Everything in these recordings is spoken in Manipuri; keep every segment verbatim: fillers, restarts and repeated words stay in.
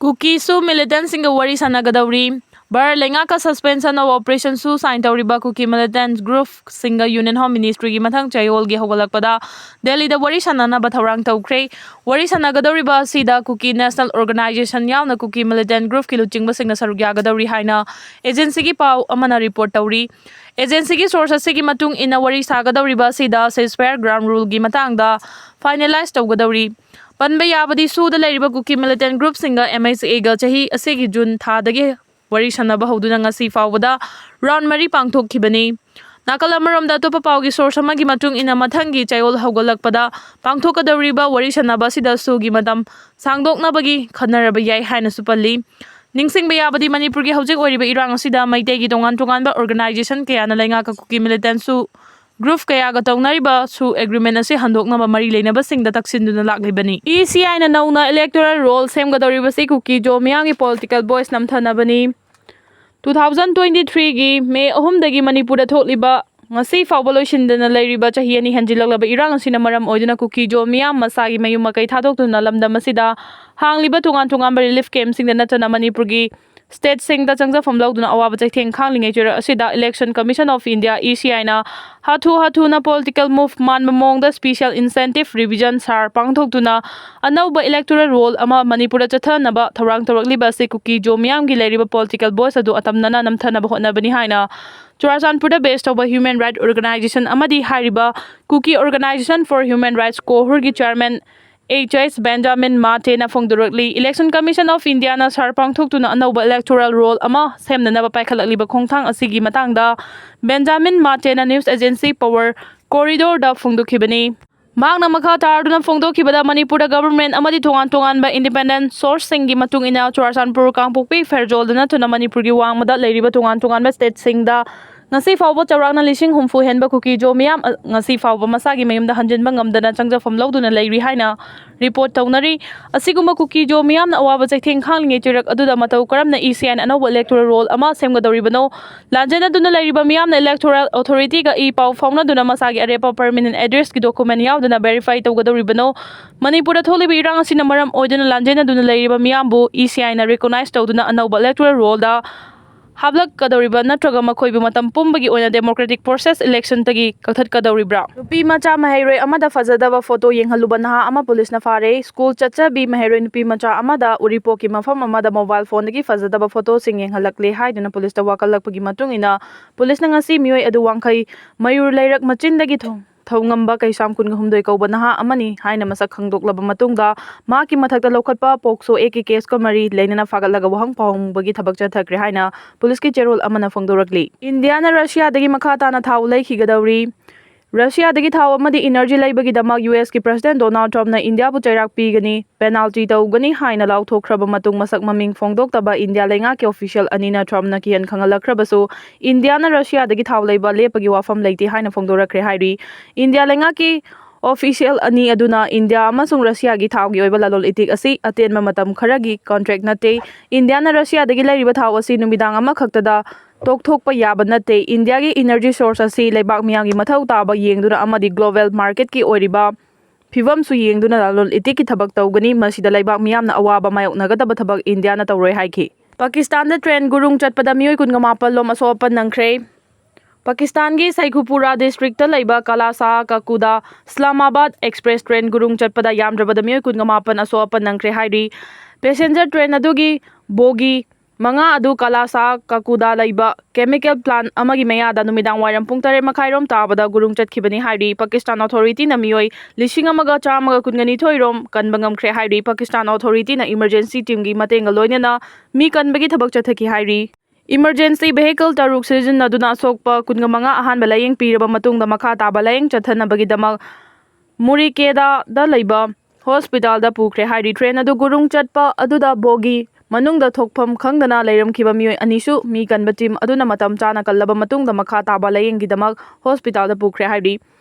ꯀꯨꯀꯤꯁꯨ ꯃꯤꯂꯤꯇꯦꯟꯁꯤꯡꯒ ꯋꯥꯔꯤ ꯁꯥꯟꯅꯒꯗꯧꯔꯤ꯫ ꯚꯥꯔꯠ ꯂꯩꯉꯥꯛꯀ suspension of operationꯁꯨ sign ꯇꯧꯔꯤꯕ ꯀꯨꯀꯤ ꯃꯤꯂꯤꯇꯦꯟ ꯒ꯭ꯔꯨꯞꯁꯤꯡꯒ ꯌꯨꯅꯤꯌꯟ ꯍꯣꯝ ꯃꯤꯅꯤꯁꯇ꯭ꯔꯤꯒꯤ ꯃꯊꯪ ꯆꯌꯣꯜꯒꯤ ꯍꯧꯒꯠꯂꯛꯄꯗ ꯗꯦꯜꯂꯤꯗ ꯋꯥꯔꯤ ꯁꯥꯟꯅꯅꯕ ꯊꯧꯔꯥꯡ ꯇꯧꯈ꯭ꯔꯦ꯫ ꯋꯥꯔꯤ ꯁꯥꯟꯅꯒꯗꯧꯔꯤꯕ ꯑꯁꯤꯗ ꯀꯨꯀꯤ ꯅꯦꯁꯅꯦꯜ ꯑꯣꯔꯒꯅꯥꯏꯖꯦꯁꯟ ꯌꯥꯎꯅ ꯀꯨꯀꯤ ꯃꯤꯂꯤꯇꯦꯟ ꯒ꯭ꯔꯨꯞꯀꯤ ꯂꯨꯆꯤꯡꯕꯁꯤꯡꯅ ꯁꯔꯨꯛ ꯌꯥꯒꯗꯧꯔꯤ ꯍꯥꯏꯅ ꯑꯦꯖꯦꯟꯁꯤꯒꯤ ꯄꯥꯎ ꯑꯃꯅ ꯔꯤꯄꯣꯔꯠ ꯇꯧꯔꯤ꯫ ꯑꯦꯖꯦꯟꯁꯤꯒꯤ ꯁꯣꯔꯁ ꯑꯁꯤꯒꯤ ꯃꯇꯨꯡ ꯏꯟꯅ ꯋꯥꯔꯤ ꯁꯥꯒꯗꯧꯔꯤꯕ ꯑꯁꯤꯗ ceasefire ground ruleꯒꯤ ꯃꯇꯥꯡꯗ finalize ꯇꯧꯒꯗꯧꯔꯤ꯫ ꯄꯟꯕ ꯌꯥꯕꯗꯤ ꯁꯨꯗ ꯂꯩꯔꯤꯕ ꯀꯨꯀꯤ ꯃꯤꯂꯤꯇꯦꯟ ꯒ꯭ꯔꯨꯞꯁꯤꯡꯒ MICAꯒ ꯆꯍꯤ ꯑꯁꯤꯒꯤ ꯖꯨꯟ ꯊꯥꯗꯒꯤ ꯋꯥꯔꯤ ꯁꯥꯟꯅꯕ ꯍꯧꯗꯨꯅ ꯉꯁꯤ ꯐꯥꯎꯕꯗ ꯔꯥꯎꯟ ꯃꯔꯤ ꯄꯥꯡꯊꯣꯛꯈꯤꯕꯅꯤ꯫ ꯅꯥꯀꯜ ꯑꯃꯔꯣꯝꯗ ꯑꯇꯣꯞꯄ ꯄꯥꯎꯒꯤ ꯁꯣꯔꯁ ꯑꯃꯒꯤ ꯃꯇꯨꯡ ꯏꯟꯅ ꯃꯊꯪꯒꯤ ꯆꯌꯣꯜ ꯍꯧꯒꯠꯂꯛꯄꯗ ꯄꯥꯡꯊꯣꯛꯀꯗꯧꯔꯤꯕ ꯋꯥꯔꯤ ꯁꯥꯟꯅꯕ ꯑꯁꯤꯗ ꯁꯨꯒꯤ ꯃꯇꯝ ꯁꯥꯡꯗꯣꯛꯅꯕꯒꯤ ꯈꯟꯅꯔꯕ ꯌꯥꯏ ꯍꯥꯏꯅꯁꯨ ꯄꯜꯂꯤ꯫ ꯅꯤꯡꯁꯤꯡꯕ ꯌꯥꯕꯗꯤ ꯃꯅꯤꯄꯨꯔꯒꯤ ꯍꯧꯖꯤꯛ ꯑꯣꯏꯔꯤꯕ ꯏꯔꯥꯡ ꯑꯁꯤꯗ ꯃꯩꯇꯩꯒꯤ ꯇꯣꯉꯥꯟ ꯇꯣꯉꯥꯟꯕ ꯑꯣꯔꯒꯅꯥꯏꯖꯦꯁꯟ ꯀꯌꯥꯅ ꯂꯩꯉꯥꯛꯀ ꯀꯨꯀꯤ ꯃꯤꯂꯤꯇꯦꯟꯁꯨ ꯒ꯭ꯔꯨꯞ ꯀꯌꯥꯒ ꯇꯧꯅꯔꯤꯕ ꯁꯨ ꯑꯦꯒ꯭ꯔꯤꯃꯦꯟ ꯑꯁꯤ ꯍꯟꯗꯣꯛꯅꯕ ꯃꯔꯤ ꯂꯩꯅꯕꯁꯤꯡꯗ ꯇꯛꯁꯤꯟꯗꯨꯅ ꯂꯥꯛꯂꯤꯕꯅꯤ꯫ ECIꯅ ꯅꯧꯅ ꯏꯂꯦꯛꯇꯣꯔꯦꯜ ꯔꯣꯜ ꯁꯦꯝꯒꯗꯧꯔꯤꯕꯁꯤ ꯀꯨꯀꯤ ꯖꯣ ꯃꯤꯌꯥꯝꯒꯤ ꯄꯣꯂꯤꯇꯤꯀꯦꯜ ꯚꯣꯏꯁ ꯅꯝꯊꯅꯕꯅꯤ꯫ Two thousand twenty threeꯒꯤ ꯃꯦ ꯑꯍꯨꯝꯗꯒꯤ ꯃꯅꯤꯄꯨꯔꯗ ꯊꯣꯛꯂꯤꯕ ꯉꯁꯤ ꯐꯥꯎꯕ ꯂꯣꯏꯁꯤꯟꯗꯅ ꯂꯩꯔꯤꯕ ꯆꯍꯤ ꯑꯅꯤ ꯍꯦꯟꯖꯤꯜꯂꯛꯂꯕ ꯏꯔꯥꯡ ꯑꯁꯤꯅ ꯃꯔꯝ ꯑꯣꯏꯗꯨꯅ ꯀꯨꯀꯤ ꯖꯣ ꯃꯤꯌꯥꯝ ꯃꯁꯥꯒꯤ ꯃꯌꯨꯝ ꯃꯀꯩ ꯊꯥꯗꯣꯛꯇꯨꯅ ꯂꯝꯗꯝ ꯑꯁꯤꯗ ꯍꯥꯡꯂꯤꯕ ꯇꯣꯉꯥꯟ ꯇꯣꯉꯥꯟꯕ ꯔꯤꯂꯤꯐ ꯀꯦꯝꯞꯁꯤꯡꯗ ꯅꯠꯇꯅ ꯃꯅꯤꯄꯨꯔꯒꯤ ꯁ꯭ꯇꯦꯠꯁꯤꯡꯗ ꯆꯪꯖꯐꯝ ꯂꯧꯗꯨꯅ ꯑꯋꯥꯕ ꯆꯩꯊꯦꯡ ꯈꯥꯡꯂꯤꯉꯩ ꯆꯩꯔꯛ ꯑꯁꯤꯗ Election Commission of India, ECIꯅ ꯍꯥꯊꯨ ꯍꯥꯊꯨꯅ ꯄꯣꯂꯤꯇꯤꯀꯦꯜ ꯃꯨꯚ ꯃꯥꯟꯕ ꯃꯑꯣꯡꯗ ꯁ꯭ꯄꯤꯁꯦꯜ ꯏꯟꯁꯦꯟꯇꯤꯚ ꯔꯤꯚꯤꯖꯟ ꯁꯥꯔ ꯄꯥꯡꯊꯣꯛꯇꯨꯅ ꯑꯅꯧꯕ ꯏꯂꯦꯛꯇꯣꯔꯦꯜ ꯔꯣꯜ ꯑꯃ ꯃꯅꯤꯄꯨꯔꯗ ꯆꯠꯊꯅꯕ ꯊꯧꯔꯥꯡ ꯇꯧꯔꯛꯂꯤꯕ ꯑꯁꯤ ꯀꯨꯀꯤ ꯖꯣ ꯃꯤꯌꯥꯝꯒꯤ ꯂꯩꯔꯤꯕ ꯄꯣꯂꯤꯇꯤꯀꯦꯜ ꯚꯣꯏꯁ ꯑꯗꯨ ꯑꯇꯝꯅꯅ ꯅꯝꯊꯅꯕ ꯍꯣꯠꯅꯕꯅꯤ ꯍꯥꯏꯅ ꯆꯨꯔꯥꯆꯥꯟꯄꯨꯔꯗ ꯕꯦꯁ ꯇꯧꯕ ꯍ꯭ꯌꯨꯃꯦꯟ ꯔꯥꯏꯠ ꯑꯣꯔꯒꯅꯥꯏꯖꯦꯁꯟ ꯑꯃꯗꯤ ꯍꯥꯏꯔꯤꯕ Kuki Organization for Human Rights, ꯀꯣꯍꯨꯔꯒꯤ ꯆꯦꯌꯔꯃꯦꯟ H S Benjamin Mateꯅ ꯐꯣꯡꯗꯣꯔꯛꯂꯤ꯫ Election Commission of Indiaꯅ ꯁꯥꯔ ꯄꯥꯡꯊꯣꯛꯇꯨꯅ ꯑꯅꯧꯕ ꯏꯂꯦꯛꯇꯣꯔꯦꯜ ꯔꯣꯜ ꯑꯃ ꯁꯦꯝꯅꯅꯕ ꯄꯥꯏꯈꯠꯂꯛꯂꯤꯕ ꯈꯣꯡꯊꯥꯡ ꯑꯁꯤꯒꯤ ꯃꯇꯥꯡꯗ ꯕꯦꯟꯖꯥꯃꯤꯟ ꯃꯥꯇꯦꯅ ꯅ꯭ꯌꯨꯁ ꯑꯦꯖꯦꯟꯁꯤ ꯄꯋꯔ ꯀꯣꯔꯤꯗꯣꯔꯗ ꯐꯣꯡꯗꯣꯛꯈꯤꯕꯅꯤ꯫ ꯃꯍꯥꯛꯅ ꯃꯈꯥ ꯇꯥꯔꯗꯨꯅ ꯐꯣꯡꯗꯣꯛꯈꯤꯕꯗ ꯃꯅꯤꯄꯨꯔꯗ ꯒꯚꯔꯟꯃꯦꯟꯠ ꯑꯃꯗꯤ ꯇꯣꯉꯥꯟ ꯇꯣꯉꯥꯟꯕ ꯏꯟꯗꯤꯄꯦꯟꯗꯦꯟꯠ ꯁꯣꯔꯁꯁꯤꯡꯒꯤ ꯃꯇꯨꯡ ꯏꯟꯅ ꯆꯨꯔꯥꯆꯥꯟꯄꯨꯔ, ꯀꯥꯡꯄꯣꯛꯄꯤ, ꯐꯦꯔꯖꯣꯜꯗ ꯅꯠꯇꯅ ꯃꯅꯤꯄꯨꯔꯒꯤ ꯋꯥꯡꯃꯗ ꯂꯩꯔꯤꯕ ꯇꯣꯉꯥꯟ ꯇꯣꯉꯥꯟꯕ ꯁ꯭ꯇꯦꯠꯁꯤꯡꯗ ꯉꯁꯤ ꯐꯥꯎꯕ ꯆꯥꯎꯔꯥꯛꯅ ꯂꯤꯁꯤꯡ ꯍꯨꯝꯐꯨ ꯍꯦꯟꯕ ꯀꯨꯀꯤ-ꯖꯣ ꯃꯤꯌꯥꯝ, ꯑ, ꯉꯁꯤ ꯐꯥꯎꯕ ꯃꯁꯥꯒꯤ ꯃꯌꯨꯝꯗ ꯍꯟꯖꯤꯟꯕ ꯉꯝꯗꯅ ꯆꯪꯖꯐꯝ ꯂꯧꯗꯨꯅ ꯂꯩꯔꯤ ꯍꯥꯏꯅ ꯔꯤꯄꯣꯔꯠ ꯇꯧꯅꯔꯤ꯫ ꯑꯁꯤꯒꯨꯝꯕ ꯀꯨꯀꯤ-ꯖꯣ ꯃꯤꯌꯥꯝꯅ ꯑꯋꯥꯕ ꯆꯩꯊꯦꯡ ꯈꯥꯡꯂꯤꯉꯩ ꯆꯩꯔꯛ ꯑꯗꯨꯗ ꯃꯇꯧ ꯀꯔꯝꯅ ꯏ ꯁꯤ ꯑꯥꯏꯅ ꯑꯅꯧꯕ electoral roll ꯑꯃ ꯁꯦꯝꯒꯗꯧꯔꯤꯕꯅꯣ? ꯂꯥꯟꯖꯦꯟꯅꯗꯨꯅ ꯂꯩꯔꯤꯕ ꯃꯤꯌꯥꯝꯅ electoral authority-ꯒ ꯏ ꯄꯥꯎ ꯐꯥꯎꯅꯗꯨꯅ ꯃꯁꯥꯒꯤ ꯑꯔꯦꯞꯄ permanent address-ꯀꯤ document ꯌꯥꯎꯗꯅ verify ꯇꯧꯒꯗꯧꯔꯤꯕꯅꯣ? ꯃꯅꯤꯄꯨꯔꯗ ꯊꯣꯛꯂꯤꯕ ꯏꯔꯥꯡ ꯑꯁꯤꯅ ꯃꯔꯝ ꯑꯣꯏꯗꯨꯅ ꯂꯥꯟꯖꯦꯟꯅꯗꯨꯅ ꯂꯩꯔꯤꯕ ꯃꯤꯌꯥꯝꯕꯨ ꯏ ꯁꯤ ꯑꯥꯏꯅ recognize ꯇꯧꯗꯨꯅ ꯑꯅꯧꯕ electoral roll-ꯗ ꯍꯥꯞꯂꯛꯀꯗꯧꯔꯤꯕ ꯅꯠꯇ꯭ꯔꯒ ꯃꯈꯣꯏꯕꯨ ꯃꯇꯝ ꯄꯨꯝꯕꯒꯤ ꯑꯣꯏꯅ democratic process election-ꯗꯒꯤ ꯀꯛꯊꯠꯀꯗꯧꯔꯤꯕ꯭ꯔꯥ? ꯅꯨꯄꯤ ꯃꯆꯥ ꯃꯍꯩꯔꯣꯏ ꯑꯃꯗ ꯐꯖꯗꯕ photo ꯌꯦꯡꯍꯜꯂꯨꯕ ꯅꯍꯥ ꯑꯃ ꯄꯨꯂꯤꯁꯅ ꯐꯥꯔꯦ꯫ ꯁ꯭ꯀꯨꯜ ꯆꯠꯆꯕꯤ ꯃꯍꯩꯔꯣꯏ ꯅꯨꯄꯤ ꯃꯆꯥ ꯑꯃꯗ ꯎꯔꯤꯄꯣꯛꯀꯤ ꯃꯐꯝ ꯑꯃꯗ mobile phone-ꯗꯒꯤ ꯐꯖꯗꯕ photo-ꯁꯤꯡ ꯌꯦꯡꯍꯜꯂꯛꯂꯦ ꯍꯥꯏꯗꯨꯅ ꯄꯨꯂꯤꯁꯇ ꯋꯥꯀꯠꯂꯛꯄꯒꯤ ꯃꯇꯨꯡ ꯏꯟꯅ ꯄꯨꯂꯤꯁꯅ ꯉꯁꯤ ꯃꯤꯑꯣꯏ ꯑꯗꯨ ꯋꯥꯡꯈꯩ ꯃꯌꯨꯔ ꯂꯩꯔꯛ ꯃꯆꯤꯟꯗꯒꯤ ꯊꯣꯡ ꯊꯧꯉꯝꯕ ꯀꯩꯁꯥꯝ ꯀꯨꯟꯍꯨꯝꯗꯣꯏ ꯀꯧꯕ ꯅꯍꯥ ꯑꯃꯅꯤ ꯍꯥꯏꯅ ꯃꯁꯛ ꯈꯪꯗꯣꯛꯂꯕ ꯃꯇꯨꯡꯗ, ꯃꯍꯥꯛꯀꯤ ꯃꯊꯛꯇ ꯂꯧꯈꯠꯄ POCSO Act case-ꯀ ꯃꯔꯤ ꯂꯩꯅꯅ ꯐꯥꯒꯠꯂꯒ ꯋꯥꯍꯪ ꯐꯥꯎꯍꯪꯕꯒꯤ ꯊꯕꯛ ꯆꯠꯊꯈ꯭ꯔꯦ ꯍꯥꯏꯅ ꯄꯨꯂꯤꯁꯀꯤ ꯆꯦꯔꯣꯜ ꯑꯃꯅ ꯐꯣꯡꯗꯣꯔꯛꯂꯤ꯫ ꯏꯟꯗꯤꯌꯥꯅ ꯔꯁꯤꯌꯥꯗꯒꯤ ꯃꯈꯥ ꯇꯥꯅ ꯊꯥꯎ ꯂꯩꯈꯤꯒꯗꯧꯔꯤ꯫ ꯔꯁꯤꯌꯥꯗꯒꯤ ꯊꯥꯎ ꯑꯃꯗꯤ energy ꯂꯩꯕꯒꯤꯗꯃꯛ ꯌꯨ ꯑꯦꯁꯀꯤ President Donald Trumpꯅ ꯏꯟꯗꯤꯌꯥꯕꯨ ꯆꯩꯔꯥꯛ ꯄꯤꯒꯅꯤ, penalty ꯇꯧꯒꯅꯤ ꯍꯥꯏꯅ ꯂꯥꯎꯊꯣꯛꯈ꯭ꯔꯕ ꯃꯇꯨꯡ, ꯃꯁꯛ ꯃꯃꯤꯡ ꯐꯣꯡꯗꯣꯛꯇꯕ ꯏꯟꯗꯤꯌꯥ ꯂꯩꯉꯥꯛꯀꯤ official ꯑꯅꯤꯅ Trumpꯅ ꯀꯤꯍꯟ ꯈꯪꯍꯜꯂꯛꯈ꯭ꯔꯕꯁꯨ, ꯏꯟꯗꯤꯌꯥꯅ ꯔꯁꯤꯌꯥꯗꯒꯤ ꯊꯥꯎ ꯂꯩꯕ ꯂꯦꯞꯄꯒꯤ ꯋꯥꯐꯝ ꯂꯩꯇꯦ ꯍꯥꯏꯅ ꯐꯣꯡꯗꯣꯔꯛꯈ꯭ꯔꯦ ꯍꯥꯏꯔꯤ꯫ ꯏꯟꯗꯤꯌꯥ ꯂꯩꯉꯥꯛꯀꯤ official ꯑꯅꯤ ꯑꯗꯨꯅ ꯏꯟꯗꯤꯌꯥ ꯑꯃꯁꯨꯡ ꯔꯁꯤꯌꯥꯒꯤ ꯊꯥꯎꯒꯤ ꯑꯣꯏꯕ ꯂꯂꯣꯟ ꯏꯇꯤꯛ ꯑꯁꯤ ꯑꯇꯦꯟꯕ ꯃꯇꯝ ꯈꯔꯒꯤ contract ꯅꯠꯇꯦ꯫ ꯏꯟꯗꯤꯌꯥꯅ ꯔꯁꯤꯌꯥꯗꯒꯤ ꯂꯩꯔꯤꯕ ꯊꯥꯎ ꯑꯁꯤ ꯅꯨꯃꯤꯗꯥꯡ ꯑꯃꯈꯛꯇꯗ ꯇꯣꯛꯊꯣꯛꯄ ꯌꯥꯕ ꯅꯠꯇꯦ꯫ ꯏꯟꯗꯤꯌꯥꯒꯤ energy source ꯑꯁꯤ ꯂꯩꯕꯥꯛ ꯃꯤꯌꯥꯝꯒꯤ ꯃꯊꯧ ꯇꯥꯕ ꯌꯦꯡꯗꯨꯅ ꯑꯃꯗꯤ global marketꯀꯤ ꯑꯣꯏꯔꯤꯕ ꯐꯤꯕꯝꯁꯨ ꯌꯦꯡꯗꯨꯅ ꯂꯂꯣꯟ ꯏꯇꯤꯛꯀꯤ ꯊꯕꯛ ꯇꯧꯒꯅꯤ꯫ ꯃꯁꯤꯗ ꯂꯩꯕꯥꯛ ꯃꯤꯌꯥꯝꯅ ꯑꯋꯥꯕ ꯃꯥꯌꯣꯛꯅꯒꯗꯕ ꯊꯕꯛ ꯏꯟꯗꯤꯌꯥꯅ ꯇꯧꯔꯣꯏ ꯍꯥꯏꯈꯤ꯫ ꯄꯥꯀꯤꯁꯇꯥꯟꯗ train ꯒꯨꯔꯨꯡ ꯆꯠꯄꯗ ꯃꯤꯑꯣꯏ ꯀꯨꯟꯒ ꯃꯥꯄꯜ ꯂꯣꯝ ꯑꯁꯣꯛ ꯑꯄꯟ ꯅꯪꯈ꯭ꯔꯦ꯫ ꯄꯥꯀꯤꯁꯇꯥꯟꯒꯤ ꯁꯥꯏꯈꯨꯄꯨꯔꯥ districtꯇ ꯂꯩꯕ ꯀꯂꯥꯁꯥ ꯀꯀꯨꯗ ꯏꯁꯂꯥꯃꯥꯕꯥꯗ express train ꯒꯨꯔꯨꯡ ꯆꯠꯄꯗ ꯌꯥꯝꯗ꯭ꯔꯕꯗ ꯃꯤꯑꯣꯏ ꯀꯨꯟꯒ ꯃꯥꯄꯜ ꯑꯁꯣꯛ ꯑꯄꯟ ꯅꯪꯈ꯭ꯔꯦ ꯍꯥꯏꯔꯤ꯫ Passenger train ꯑꯗꯨꯒꯤ bogie ꯃꯉꯥ ꯑꯗꯨ ꯀꯂꯥꯁꯥ ꯀꯀꯨꯗ ꯂꯩꯕ chemical plant ꯑꯃꯒꯤ ꯃꯌꯥꯗ ꯅꯨꯃꯤꯗꯥꯡ ꯋꯥꯏꯔꯝ ꯄꯨꯡ ꯇꯔꯦꯠ ꯃꯈꯥꯏ ꯔꯣꯝ ꯇꯥꯕꯗ ꯒꯨꯔꯨꯡ ꯆꯠꯈꯤꯕꯅꯤ ꯍꯥꯏꯔꯤ꯫ ꯄꯥꯀꯤꯁꯇꯥꯟ authorityꯅ ꯃꯤꯑꯣꯏ ꯂꯤꯁꯤꯡ ꯑꯃꯒ ꯆꯥꯝꯃꯒ ꯀꯨꯟꯒ ꯅꯤꯊꯣꯏ ꯔꯣꯝ ꯀꯟꯕ ꯉꯝꯈ꯭ꯔꯦ ꯍꯥꯏꯔꯤ꯫ ꯄꯥꯀꯤꯁꯇꯥꯟ authorityꯅ emergency teamꯒꯤ ꯃꯇꯦꯡꯒ ꯂꯣꯏꯅꯅ ꯃꯤ ꯀꯟꯕꯒꯤ ꯊꯕꯛ ꯆꯠꯊꯈꯤ ꯍꯥꯏꯔꯤ꯫ Emergency vehicle ꯇꯔꯨꯛ ꯁꯤꯖꯤꯟꯅꯗꯨꯅ ꯑꯁꯣꯛꯄ ꯀꯨꯟꯒ ꯃꯉꯥ ꯑꯍꯥꯟꯕ ꯂꯥꯌꯦꯡ ꯄꯤꯔꯕ ꯃꯇꯨꯡꯗ ꯃꯈꯥ ꯇꯥꯕ ꯂꯥꯌꯦꯡ ꯆꯠꯊꯅꯕꯒꯤꯗꯃꯛ ꯃꯨꯔꯤꯀꯦꯗꯥꯗ ꯂꯩꯕ hospitalꯗ ꯄꯨꯈ꯭ꯔꯦ ꯍꯥꯏꯔꯤ꯫ Train ꯑꯗꯨ ꯒꯨꯔꯨꯡ ꯆꯠꯄ ꯑꯗꯨꯗ bogie ꯃꯅꯨꯡꯗ ꯊꯣꯛꯐꯝ ꯈꯪꯗꯅ ꯂꯩꯔꯝꯈꯤꯕ ꯃꯤꯑꯣꯏ ꯑꯅꯤꯁꯨ ꯃꯤ ꯀꯟꯕ ꯇꯤꯝ ꯑꯗꯨꯅ ꯃꯇꯝ ꯆꯥꯅ ꯀꯜꯂꯕ ꯃꯇꯨꯡꯗ ꯃꯈꯥ ꯇꯥꯕ ꯂꯥꯌꯦꯡꯒꯤꯗꯃꯛ ꯍꯣꯁꯄꯤꯇꯥꯜꯗ ꯄꯨꯈ꯭ꯔꯦ ꯍꯥꯏꯔꯤ꯫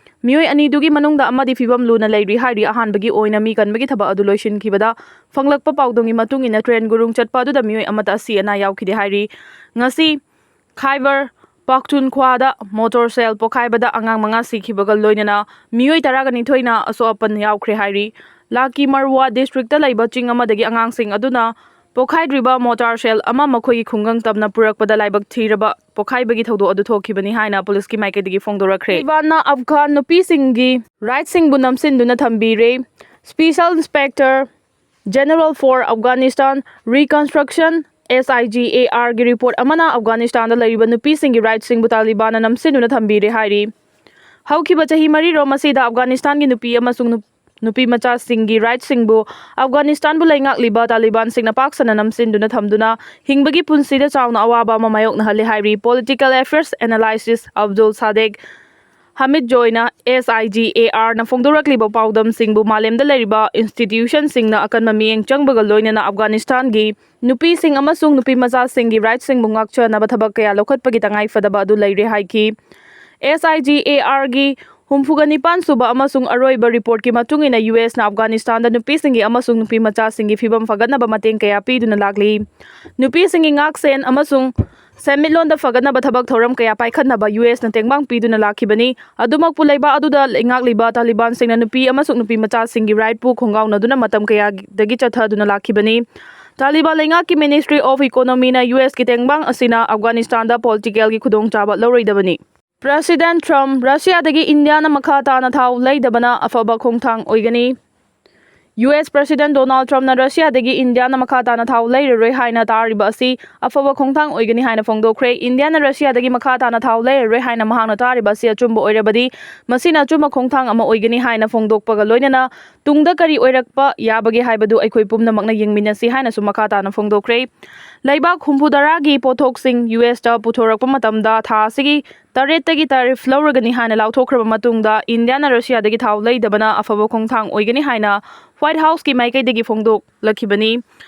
ꯃꯤꯑꯣꯏ ꯑꯅꯤꯗꯨꯒꯤ ꯃꯅꯨꯡꯗ ꯑꯃꯗꯤ ꯐꯤꯕꯝ ꯂꯨꯅ ꯂꯩꯔꯤ ꯍꯥꯏꯔꯤ꯫ ꯑꯍꯥꯟꯕꯒꯤ ꯑꯣꯏꯅ ꯃꯤ ꯀꯟꯕꯒꯤ ꯊꯕꯛ ꯑꯗꯨ ꯂꯣꯏꯁꯤꯟꯈꯤꯕꯗ ꯐꯪꯂꯛꯄ ꯄꯥꯎꯗꯝꯒꯤ ꯃꯇꯨꯡ ꯏꯟꯅ ꯇ꯭ꯔꯦꯟ ꯒꯨꯔꯨꯡ ꯆꯠꯄ ꯑꯗꯨꯗ ꯃꯤꯑꯣꯏ ꯑꯃꯠꯇ ꯑꯁꯤ ꯑꯅꯥ ꯌꯥꯎꯈꯤꯗꯦ ꯍꯥꯏꯔꯤ꯫ ꯉꯁꯤ ꯈꯥꯏꯕꯔ ꯄꯥꯈꯇꯨꯟꯈ꯭ꯋꯥꯗ ꯃꯣꯇꯣꯔ ꯁꯦꯜ ꯄꯣꯈꯥꯏꯕꯗ ꯑꯉꯥꯡ ꯃꯉꯥ ꯁꯤꯈꯤꯕꯒ ꯂꯣꯏꯅꯅ ꯃꯤꯑꯣꯏ ꯇꯔꯥꯒ ꯅꯤꯊꯣꯏꯅ ꯑꯁꯣꯛ ꯑꯄꯟ ꯌꯥꯎꯈ꯭ꯔꯦ ꯍꯥꯏꯔꯤ꯫ ꯂꯥꯀꯤ ꯃꯔꯋꯥ ꯗꯤꯁꯇ꯭ꯔꯤꯛꯇ ꯂꯩꯕ ꯆꯤꯡ ꯑꯃꯗꯒꯤ ꯑꯉꯥꯡꯁꯤꯡ ꯑꯗꯨꯅ ꯄꯣꯈꯥꯏꯗ꯭ꯔꯤꯕ ꯃꯣꯇꯥꯔ ꯁꯦꯜ ꯑꯃ ꯃꯈꯣꯏꯒꯤ ꯈꯨꯡꯒꯪ ꯇꯝꯅ ꯄꯨꯔꯛꯄꯗ ꯂꯥꯏꯕꯛ ꯊꯤꯔꯕ ꯄꯣꯈꯥꯏꯕꯒꯤ ꯊꯧꯗꯣꯛ ꯑꯗꯨ ꯊꯣꯛꯈꯤꯕꯅꯤ ꯍꯥꯏꯅ ꯄꯨꯂꯤꯁꯀꯤ ꯃꯥꯏꯀꯩꯗꯒꯤ ꯐꯣꯡꯗꯣꯔꯛꯈ꯭ꯔꯦ꯫ ꯇꯥꯂꯤꯕꯥꯟꯅ ꯑꯐꯒꯥꯟ ꯅꯨꯄꯤꯁꯤꯡꯒꯤ ꯔꯥꯏꯠꯁꯤꯡꯕꯨ ꯅꯝꯁꯤꯟꯗꯨꯅ ꯊꯝꯕꯤꯔꯦ꯫ Special Inspector General for Afghanistan Reconstruction, S I G A R ꯒꯤ ꯔꯤꯄꯣꯔꯠ ꯑꯃꯅ ꯑꯐꯒꯥꯅꯤꯁꯇꯥꯟꯗ ꯂꯩꯔꯤꯕ ꯅꯨꯄꯤꯁꯤꯡꯒꯤ ꯔꯥꯏꯠꯁꯤꯡꯕꯨ ꯇꯥꯂꯤꯕꯥꯟꯅ ꯅꯝꯁꯤꯟꯗꯨꯅ ꯊꯝꯕꯤꯔꯦ ꯍꯥꯏꯔꯤ꯫ ꯍꯧꯈꯤꯕ ꯆꯍꯤ ꯃꯔꯤꯔꯣꯝ ꯑꯁꯤꯗ ꯑꯐꯒꯥꯅꯤꯁꯇꯥꯟꯒꯤ ꯅꯨꯄꯤ ꯑꯃꯁꯨꯡ ꯅꯨ-, ꯅꯨꯄꯤ ꯃꯆꯥꯁꯤꯡꯒꯤ ꯔꯥꯏꯠꯁꯤꯡꯕꯨ ꯑꯐꯒꯥꯅꯤꯁꯇꯥꯟꯕꯨ ꯂꯩꯉꯥꯛꯂꯤꯕ ꯇꯥꯂꯤꯕꯥꯟꯁꯤꯡꯅ ꯄꯥꯛ ꯁꯟꯅ ꯅꯝꯁꯤꯟꯗꯨꯅ ꯊꯝꯗꯨꯅ ꯍꯤꯡꯕꯒꯤ ꯄꯨꯟꯁꯤꯗ ꯆꯥꯎꯅ ꯑꯋꯥꯕ ꯑꯃ ꯃꯥꯌꯣꯛꯅꯍꯜꯂꯤ ꯍꯥꯏꯔꯤ꯫ Political Affairs Analyst Abdul Sadek ꯍꯃꯤꯗ ꯖꯣꯏꯅ S I G A R ꯅ ꯐꯣꯡꯗꯣꯔꯛꯂꯤꯕ ꯄꯥꯎꯗꯝꯁꯤꯡꯕꯨ ꯃꯥꯂꯦꯝꯗ ꯂꯩꯔꯤꯕ ꯏꯟꯁꯇꯤꯇ꯭ꯌꯨꯁꯟꯁꯤꯡꯅ ꯑꯀꯟꯕ ꯃꯤꯠꯌꯦꯡ ꯆꯪꯕꯒ ꯂꯣꯏꯅꯅ ꯑꯐꯒꯥꯅꯤꯁꯇꯥꯟꯒꯤ ꯅꯨꯄꯤꯁꯤꯡ ꯑꯃꯁꯨꯡ ꯅꯨꯄꯤ ꯃꯆꯥꯁꯤꯡꯒꯤ ꯔꯥꯏꯠꯁꯤꯡꯕꯨ ꯉꯥꯛꯆꯅꯕ ꯊꯕꯛ ꯀꯌꯥ ꯂꯧꯈꯠꯄꯒꯤ ꯇꯉꯥꯏꯐꯗꯕ ꯑꯗꯨ ꯂꯩꯔꯦ ꯍꯥꯏꯈꯤ꯫ S I G A R ꯒꯤ ꯍꯨꯝꯐꯨꯒ ꯅꯤꯄꯥꯟ ꯁꯨꯕ ꯑꯃꯁꯨꯡ ꯑꯔꯣꯏꯕ ꯔꯤꯄꯣꯔꯠꯀꯤ ꯃꯇꯨꯡ ꯏꯟꯅ, ꯌꯨ ꯑꯦꯁꯅ ꯑꯐꯒꯥꯅꯤꯁꯇꯥꯟꯗ ꯅꯨꯄꯤꯁꯤꯡꯒꯤ ꯑꯃꯁꯨꯡ ꯅꯨꯄꯤ ꯃꯆꯥꯁꯤꯡꯒꯤ ꯐꯤꯕꯝ ꯐꯒꯠꯅꯕ ꯃꯇꯦꯡ ꯀꯌꯥ ꯄꯤꯗꯨꯅ ꯂꯥꯛꯂꯤ꯫ ꯅꯨꯄꯤꯁꯤꯡꯒꯤ ꯉꯥꯛꯁꯦꯟ ꯑꯃꯁꯨꯡ ꯁꯦꯟꯃꯤꯠꯂꯣꯟꯗ ꯐꯒꯠꯅꯕ ꯊꯕꯛ ꯊꯧꯔꯝ ꯀꯌꯥ ꯄꯥꯏꯈꯠꯅꯕ ꯌꯨ ꯑꯦꯁꯅ ꯇꯦꯡꯕꯥꯡ ꯄꯤꯗꯨꯅ ꯂꯥꯛꯈꯤꯕꯅꯤ꯫ ꯑꯗꯨꯃꯛꯄꯨ, ꯂꯩꯕꯥꯛ ꯑꯗꯨꯗ ꯂꯩꯉꯥꯛꯂꯤꯕ ꯇꯥꯂꯤꯕꯥꯟꯁꯤꯡꯅ ꯅꯨꯄꯤ ꯑꯃꯁꯨꯡ ꯅꯨꯄꯤ ꯃꯆꯥꯁꯤꯡꯒꯤ ꯔꯥꯏꯠꯄꯨ ꯈꯣꯡꯒꯥꯎꯅꯗꯨꯅ ꯃꯇꯝ ꯀꯌꯥꯗꯒꯤ ꯆꯠꯊꯗꯨꯅ ꯂꯥꯛꯈꯤꯕꯅꯤ꯫ ꯇꯥꯂꯤꯕꯥꯟ ꯂꯩꯉꯥꯛꯀꯤ Ministry of Economy ꯅ ꯌꯨ ꯑꯦꯁꯀꯤ ꯇꯦꯡꯕꯥꯡ ꯑꯁꯤꯅ ꯑꯐꯒꯥꯅꯤꯁꯇꯥꯟꯗ ꯄꯣꯂꯤꯇꯤꯀꯦꯜꯒꯤ ꯈꯨꯗꯣꯡꯆꯥꯕ ꯂꯧꯔꯣꯏꯗꯕꯅꯤ꯫ President Trump, ꯔꯁꯤꯌꯥꯗꯒꯤ ꯏꯟꯗꯤꯌꯥꯅ ꯃꯈꯥ ꯇꯥꯅ ꯊꯥꯎ ꯂꯩꯗꯕꯅ ꯑꯐꯕ ꯈꯣꯡꯊꯥꯡ ꯑꯣꯏꯒꯅꯤ꯫ ꯌꯨ ꯑꯦꯁ President Donald Trumpꯅ ꯔꯁꯤꯌꯥꯗꯒꯤ ꯏꯟꯗꯤꯌꯥꯅ ꯃꯈꯥ ꯇꯥꯅ ꯊꯥꯎ ꯂꯩꯔꯔꯣꯏ ꯍꯥꯏꯅ ꯇꯥꯔꯤꯕ ꯑꯁꯤ ꯑꯐꯕ ꯈꯣꯡꯊꯥꯡ ꯑꯣꯏꯒꯅꯤ ꯍꯥꯏꯅ ꯐꯣꯡꯗꯣꯛꯈ꯭ꯔꯦ꯫ ꯏꯟꯗꯤꯌꯥꯅ ꯔꯁꯤꯌꯥꯗꯒꯤ ꯃꯈꯥ ꯇꯥꯅ ꯊꯥꯎ ꯂꯩꯔꯔꯣꯏ ꯍꯥꯏꯅ ꯃꯍꯥꯛꯅ ꯇꯥꯔꯤꯕ ꯑꯁꯤ ꯑꯆꯨꯝꯕ ꯑꯣꯏꯔꯕꯗꯤ, ꯃꯁꯤꯅ ꯑꯆꯨꯝꯕ ꯈꯣꯡꯊꯥꯡ ꯑꯃ ꯑꯣꯏꯒꯅꯤ ꯍꯥꯏꯅ ꯐꯣꯡꯗꯣꯛꯄꯒ ꯂꯣꯏꯅꯅ ꯇꯨꯡꯗ ꯀꯔꯤ ꯑꯣꯏꯔꯛꯄ ꯌꯥꯕꯒꯦ ꯍꯥꯏꯕꯗꯨ ꯑꯩꯈꯣꯏ ꯄꯨꯝꯅꯃꯛꯅ ꯌꯦꯡꯃꯤꯟꯅꯁꯤ ꯍꯥꯏꯅꯁꯨ ꯃꯈꯥ ꯇꯥꯅ ꯐꯣꯡꯗꯣꯛꯈ꯭ꯔꯦ꯫ ꯂꯩꯕꯥꯛ ꯍꯨꯝꯐꯨꯇꯔꯥꯒꯤ ꯄꯣꯠꯊꯣꯛꯁꯤꯡ ꯌꯨ ꯑꯦꯁꯇ ꯄꯨꯊꯣꯔꯛꯄ ꯃꯇꯝꯗ ꯊꯥ ꯑꯁꯤꯒꯤ ꯇꯔꯦꯠꯇꯒꯤ ꯇꯥꯔꯤꯐ ꯂꯧꯔꯒꯅꯤ ꯍꯥꯏꯅ ꯂꯥꯎꯊꯣꯛꯈ꯭ꯔꯕ ꯃꯇꯨꯡꯗ, ꯏꯟꯗꯤꯌꯥꯅ ꯔꯁꯤꯌꯥꯗꯒꯤ ꯊꯥꯎ ꯂꯩꯗꯕꯅ ꯑꯐꯕ ꯈꯣꯡꯊꯥꯡ ꯑꯣꯏꯒꯅꯤ ꯍꯥꯏꯅ ꯋꯥꯏꯠ ꯍꯥꯎꯁꯀꯤ ꯃꯥꯏꯀꯩꯗꯒꯤ ꯐꯣꯡꯗꯣꯛꯂꯛꯈꯤꯕꯅꯤ꯫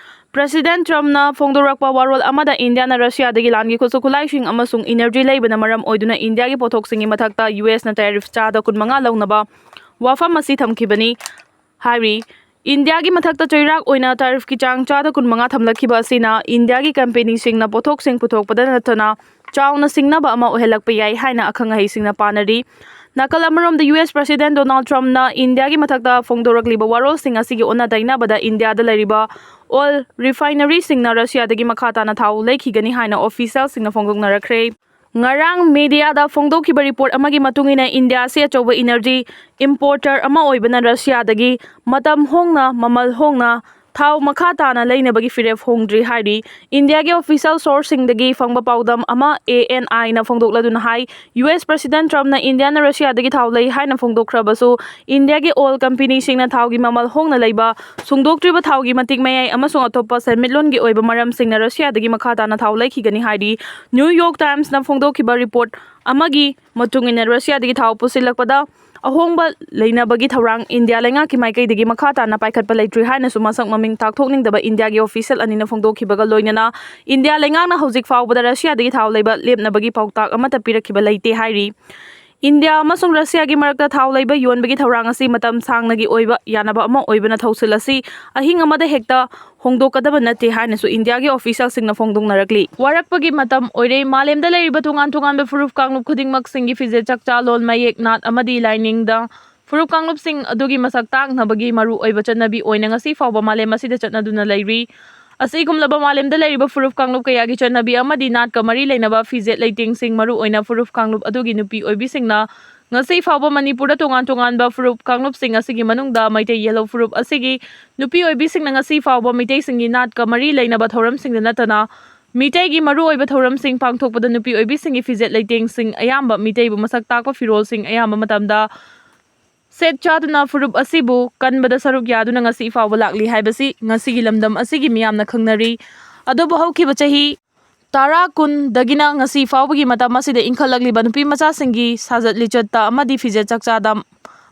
ꯄ꯭ꯔꯦꯁꯤꯗꯦꯟꯠ ꯇ꯭ꯔꯝꯞꯅ ꯐꯣꯡꯗꯣꯔꯛꯄ ꯋꯥꯔꯣꯜ ꯑꯃꯗ ꯏꯟꯗꯤꯌꯥꯅ ꯔꯁꯤꯌꯥꯗꯒꯤ ꯂꯥꯟꯒꯤ ꯈꯨꯠꯁꯨ ꯈꯨꯠꯂꯥꯏꯁꯤꯡ ꯑꯃꯁꯨꯡ ꯏꯅꯔꯖꯤ ꯂꯩꯕꯅ ꯃꯔꯝ ꯑꯣꯏꯗꯨꯅ ꯏꯟꯗꯤꯌꯥꯒꯤ ꯄꯣꯠꯊꯣꯛꯁꯤꯡꯒꯤ ꯃꯊꯛꯇ ꯌꯨ ꯑꯦꯁꯅ ꯇꯦꯔꯤꯐ ꯆꯥꯗ ꯀꯨꯟꯃꯉꯥ ꯂꯧꯅꯕ ꯋꯥꯐꯝ ꯑꯁꯤ ꯊꯝꯈꯤꯕꯅꯤ ꯍꯥꯏꯔꯤ꯫ ꯏꯟꯗꯤꯌꯥꯒꯤ ꯃꯊꯛꯇ ꯆꯩꯔꯥꯛ ꯑꯣꯏꯅ ꯇꯦꯔꯤꯐꯀꯤ ꯆꯥꯡ ꯆꯥꯗ ꯀꯨꯟꯃꯉꯥ ꯊꯝꯂꯛꯈꯤꯕ ꯑꯁꯤꯅ ꯏꯟꯗꯤꯌꯥꯒꯤ ꯀꯝꯄꯦꯅꯤꯁꯤꯡꯅ ꯄꯣꯠꯊꯣꯛꯁꯤꯡ ꯄꯨꯊꯣꯛꯄꯗ ꯅꯠꯇꯅ ꯆꯥꯎꯅ ꯁꯤꯡꯅꯕ ꯑꯃ ꯑꯣꯏꯍꯜꯂꯛꯄ ꯌꯥꯏ ꯍꯥꯏꯅ ꯑꯈꯪ ꯑꯍꯩꯁꯤꯡꯅ ꯄꯥꯅꯔꯤ꯫ ꯅꯥꯀꯜ ꯑꯃꯔꯣꯝꯗ ꯌꯨ ꯑꯦꯁ ꯄ꯭ꯔꯦꯁꯤꯗꯦꯟꯠ ꯗꯣꯅꯥꯜꯗ ꯇ꯭ꯔꯝꯞꯅ ꯏꯟꯗꯤꯌꯥꯒꯤ ꯃꯊꯛꯇ ꯐꯣꯡꯗꯣꯔꯛꯂꯤꯕ ꯋꯥꯔꯣꯜꯁꯤꯡ ꯑꯁꯤꯒꯤ ꯑꯣꯟꯅ ꯇꯩꯅꯕꯗ ꯏꯟꯗꯤꯌꯥꯗ ꯂꯩꯔꯤꯕ ꯑꯣꯏꯜ ꯔꯤꯐꯥꯏꯅꯔꯤꯁꯤꯡꯅ ꯔꯁꯤꯌꯥꯗꯒꯤ ꯃꯈꯥ ꯇꯥꯅ ꯊꯥꯎ ꯂꯩꯈꯤꯒꯅꯤ ꯍꯥꯏꯅ ꯑꯣꯐꯤꯁꯤꯌꯦꯜꯁꯤꯡꯅ ꯐꯣꯡꯗꯣꯛꯅꯔꯛꯈ꯭ꯔꯦ꯫ ꯉꯔꯥꯡ ꯃꯦꯗꯤꯌꯥꯗ ꯐꯣꯡꯗꯣꯛꯈꯤꯕ ꯔꯤꯄꯣꯔꯠ ꯑꯃꯒꯤ ꯃꯇꯨꯡ ꯏꯟꯅ ꯏꯟꯗꯤꯌꯥ ꯑꯁꯤ ꯑꯆꯧꯕ ꯏꯅꯔꯖꯤ ꯏꯝꯄꯣꯔꯇꯔ ꯑꯃ ꯑꯣꯏꯕꯅ ꯔꯁꯤꯌꯥꯗꯒꯤ ꯃꯇꯝ ꯍꯣꯡꯅ, ꯃꯃꯜ ꯍꯣꯡꯅ ꯊꯥꯎ ꯃꯈꯥ ꯇꯥꯅ ꯂꯩꯅꯕꯒꯤ ꯐꯤꯔꯦꯞ ꯍꯣꯡꯗ꯭ꯔꯤ ꯍꯥꯏꯔꯤ꯫ ꯏꯟꯗꯤꯌꯥꯒꯤ ꯑꯣꯐꯤꯁꯤꯌꯦꯜ ꯁꯣꯔꯁꯁꯤꯡꯗꯒꯤ ꯐꯪꯕ ꯄꯥꯎꯗꯝ ꯑꯃ ꯑꯦ ꯑꯦꯟ ꯑꯥꯏꯅ ꯐꯣꯡꯗꯣꯛꯂꯗꯨꯅ ꯍꯥꯏ, ꯌꯨ ꯑꯦꯁ ꯄ꯭ꯔꯦꯁꯤꯗꯦꯟꯠ ꯇ꯭ꯔꯝꯞꯅ ꯏꯟꯗꯤꯌꯥꯅ ꯔꯁꯤꯌꯥꯗꯒꯤ ꯊꯥꯎ ꯂꯩ ꯍꯥꯏꯅ ꯐꯣꯡꯗꯣꯛꯈ꯭ꯔꯕꯁꯨ, ꯏꯟꯗꯤꯌꯥꯒꯤ ꯑꯣꯏꯜ ꯀꯝꯄꯦꯅꯤꯁꯤꯡꯅ ꯊꯥꯎꯒꯤ ꯃꯃꯜ ꯍꯣꯡꯅ ꯂꯩꯕ, ꯁꯨꯡꯗꯣꯛꯇ꯭ꯔꯤꯕ ꯊꯥꯎꯒꯤ ꯃꯇꯤꯛ ꯃꯌꯥꯏ ꯑꯃꯁꯨꯡ ꯑꯇꯣꯞꯄ ꯁꯦꯟꯃꯤꯠꯂꯣꯟꯒꯤ ꯑꯣꯏꯕ ꯃꯔꯝꯁꯤꯡꯅ ꯔꯁꯤꯌꯥꯗꯒꯤ ꯃꯈꯥ ꯇꯥꯅ ꯊꯥꯎ ꯂꯩꯈꯤꯒꯅꯤ ꯍꯥꯏꯔꯤ꯫ ꯅ꯭ꯌꯨ ꯌꯣꯔꯛ ꯇꯥꯏꯝꯁꯅ ꯐꯣꯡꯗꯣꯛꯈꯤꯕ ꯔꯤꯄꯣꯔꯠ ꯑꯃꯒꯤ ꯃꯇꯨꯡ ꯏꯟꯅ, ꯔꯁꯤꯌꯥꯗꯒꯤ ꯊꯥꯎ ꯄꯨꯁꯤꯜꯂꯛꯄꯗ ꯑꯍꯣꯡꯕ ꯂꯩꯅꯕꯒꯤ ꯊꯧꯔꯥꯡ ꯏꯟꯗꯤꯌꯥ ꯂꯩꯉꯥꯛꯀꯤ ꯃꯥꯏꯀꯩꯗꯒꯤ ꯃꯈꯥ ꯇꯥꯅ ꯄꯥꯏꯈꯠꯄ ꯂꯩꯇ꯭ꯔꯤ ꯍꯥꯏꯅꯁꯨ ꯃꯁꯛ ꯃꯃꯤꯡ ꯇꯥꯛꯊꯣꯛꯅꯤꯡꯗꯕ ꯏꯟꯗꯤꯌꯥꯒꯤ ꯑꯣꯐꯤꯁꯤꯌꯦꯜ ꯑꯅꯤꯅ ꯐꯣꯡꯗꯣꯛꯈꯤꯕꯒ ꯂꯣꯏꯅꯅ ꯏꯟꯗꯤꯌꯥ ꯂꯩꯉꯥꯛꯅ ꯍꯧꯖꯤꯛ ꯐꯥꯎꯕꯗ ꯔꯁꯤꯌꯥꯗꯒꯤ ꯊꯥꯎ ꯂꯩꯕ ꯂꯦꯞꯅꯕꯒꯤ ꯄꯥꯎꯇꯥꯛ ꯑꯃꯠꯇ ꯄꯤꯔꯛꯈꯤꯕ ꯂꯩꯇꯦ ꯍꯥꯏꯔꯤ꯫ ꯏꯟꯗꯤꯌꯥ ꯑꯃꯁꯨꯡ ꯔꯁꯤꯌꯥꯒꯤ ꯃꯔꯛꯇ ꯊꯥꯎ ꯂꯩꯕ ꯌꯣꯟꯕꯒꯤ ꯊꯧꯔꯥꯡ ꯑꯁꯤ ꯃꯇꯝ ꯁꯥꯡꯅꯒꯤ ꯑꯣꯏꯕ ꯌꯥꯅꯕ ꯑꯃ ꯑꯣꯏꯕꯅ ꯊꯧꯁꯤꯜ ꯑꯁꯤ ꯑꯍꯤꯡ ꯑꯃꯗ ꯍꯦꯛꯇ ꯍꯣꯡꯗꯣꯛꯀꯗꯕ ꯅꯠꯇꯦ ꯍꯥꯏꯅꯁꯨ ꯏꯟꯗꯤꯌꯥꯒꯤ ꯑꯣꯐꯤꯁꯤꯌꯦꯜꯁꯤꯡꯅ ꯐꯣꯡꯗꯣꯛꯅꯔꯛꯂꯤ꯫ ꯋꯥꯔꯛꯄꯒꯤ ꯃꯇꯝ ꯑꯣꯏꯔꯦ꯫ ꯃꯥꯂꯦꯝꯗ ꯂꯩꯔꯤꯕ ꯇꯣꯉꯥꯟ ꯇꯣꯉꯥꯟꯕ ꯐꯨꯔꯨꯞ ꯀꯥꯡꯂꯨꯞ ꯈꯨꯗꯤꯡꯃꯛꯁꯤꯡꯒꯤ ꯐꯤꯖꯦꯠ, ꯆꯥꯛꯆꯥ, ꯂꯣꯟ, ꯃꯌꯦꯛ, ꯅꯥꯠ ꯑꯃꯗꯤ ꯂꯥꯏꯅꯤꯡꯗ ꯐꯨꯔꯨꯞ ꯀꯥꯡꯂꯨꯞꯁꯤꯡ ꯑꯗꯨꯒꯤ ꯃꯁꯛ ꯇꯥꯛꯅꯕꯒꯤ ꯃꯔꯨꯑꯣꯏꯕ ꯆꯠꯅꯕꯤ ꯑꯣꯏꯅ ꯉꯁꯤ ꯐꯥꯎꯕ ꯃꯥꯂꯦꯝ ꯑꯁꯤꯗ ꯆꯠꯅꯗꯨꯅ ꯂꯩꯔꯤ꯫ ꯑꯁꯤꯒꯨꯝꯂꯕ ꯃꯥꯂꯦꯝꯗ ꯂꯩꯔꯤꯕ ꯐꯨꯔꯨꯞ ꯀꯥꯡꯂꯨꯞ ꯀꯌꯥꯒꯤ ꯆꯠꯅꯕꯤ ꯑꯃꯗꯤ ꯅꯥꯠꯀ ꯃꯔꯤ ꯂꯩꯅꯕ ꯐꯤꯖꯦꯠ ꯂꯩꯇꯦꯡꯁꯤꯡ, ꯃꯔꯨꯑꯣꯏꯅ ꯐꯨꯔꯨꯞ ꯀꯥꯡꯂꯨꯞ ꯑꯗꯨꯒꯤ ꯅꯨꯄꯤ ꯑꯣꯏꯕꯤꯁꯤꯡꯅ ꯉꯁꯤ ꯐꯥꯎꯕ ꯃꯅꯤꯄꯨꯔꯗ ꯇꯣꯉꯥꯟ ꯇꯣꯉꯥꯟꯕ ꯐꯨꯔꯨꯞ ꯀꯥꯡꯂꯨꯞꯁꯤꯡ ꯑꯁꯤꯒꯤ ꯃꯅꯨꯡꯗ ꯃꯩꯇꯩ ꯌꯦꯜꯍꯧ ꯐꯨꯔꯨꯞ ꯑꯁꯤꯒꯤ ꯅꯨꯄꯤ ꯑꯣꯏꯕꯤꯁꯤꯡꯅ ꯉꯁꯤ ꯐꯥꯎꯕ ꯃꯤꯇꯩꯁꯤꯡꯒꯤ ꯅꯥꯠꯀ ꯃꯔꯤ ꯂꯩꯅꯕ ꯊꯧꯔꯝꯁꯤꯡꯗ ꯅꯠꯇꯅ ꯃꯤꯇꯩꯒꯤ ꯃꯔꯨꯑꯣꯏꯕ ꯊꯧꯔꯝꯁꯤꯡ ꯄꯥꯡꯊꯣꯛꯄꯗ ꯅꯨꯄꯤ ꯑꯣꯏꯕꯤꯁꯤꯡꯒꯤ ꯐꯤꯖꯦꯠ ꯂꯩꯇꯦꯡꯁꯤꯡ ꯑꯌꯥꯝꯕ ꯃꯤꯇꯩꯕꯨ ꯃꯁꯛ ꯇꯥꯛꯄ ꯐꯤꯔꯣꯜꯁꯤꯡ ꯑꯌꯥꯝꯕ ꯃꯇꯝꯗ ꯁꯦꯠ ꯆꯥꯗꯨꯅ ꯐꯨꯔꯨꯞ ꯑꯁꯤꯕꯨ ꯀꯟꯕꯗ ꯁꯔꯨꯛ ꯌꯥꯗꯨꯅ ꯉꯁꯤ ꯐꯥꯎꯕ ꯂꯥꯛꯂꯤ ꯍꯥꯏꯕꯁꯤ ꯉꯁꯤꯒꯤ ꯂꯝꯗꯝ ꯑꯁꯤꯒꯤ ꯃꯤꯌꯥꯝꯅ ꯈꯪꯅꯔꯤ꯫ ꯑꯗꯨꯕꯨ ꯍꯧꯈꯤꯕ ꯆꯍꯤ ꯇꯔꯥ ꯀꯨꯟꯗꯒꯤꯅ ꯉꯁꯤ ꯐꯥꯎꯕꯒꯤ ꯃꯇꯝ ꯑꯁꯤꯗ ꯏꯟꯈꯠꯂꯛꯂꯤꯕ ꯅꯨꯄꯤ ꯃꯆꯥꯁꯤꯡꯒꯤ ꯁꯥꯖꯠ ꯂꯤꯆꯠꯇ ꯑꯃꯗꯤ ꯐꯤꯖꯦꯠ ꯆꯥꯛꯆꯥꯗ